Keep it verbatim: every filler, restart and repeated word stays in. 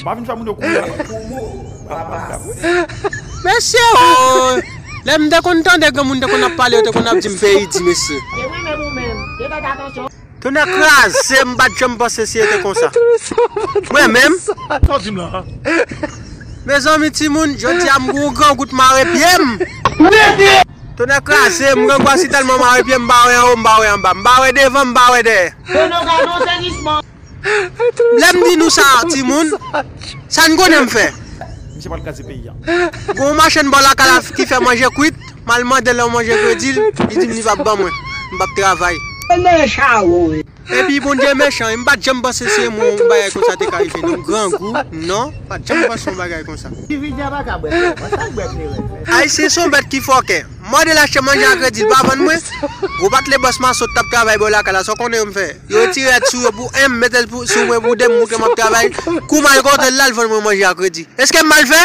M pa vin fè moun yo kouri la. Mesye o! Lè m te konn tande granmoun te konn ap pale, yo te konn ap di m peyi di, mesye. Tonnè kraze, m pa t janm panse si e te konsa. Mwen menm. Sa w di m la? Mezanmi, timoun, jodi a m gon grangou t mare pye m. Tonnè kraze, m grangou a si tèlman mare pye m, m pa wè anwo, m pa wè anba, m pa wè devan, m pa wè dèyè. Lè m di nou sa, timoun, sa n konnen m fè? Misye pral kraze peyi a. Gon machann bò lakay la ki fè manje kwit, m al mande l yon manje kredi, li di m li p ap ban mwen, m p ap travay. Epi Bondye mechan, m pa t janm panse se mwen yon bagay konsa te ka rive non, grangou, non, pa t janm panse yon bagay konsa. Ayisyen se yon bèt ki fòkè. Mande l achte manje a kredi, l pa vann mwen. Gwo bat le bòs mason t ap travay bò lakay la, sa w konnen yo m fè? Yo retire rad sou yo pou en, mete l pou, sou mwen pou de, m montre m ap travay. Kou m al kontre l la, l vann mwen manje a kredi. Èske m mal fè?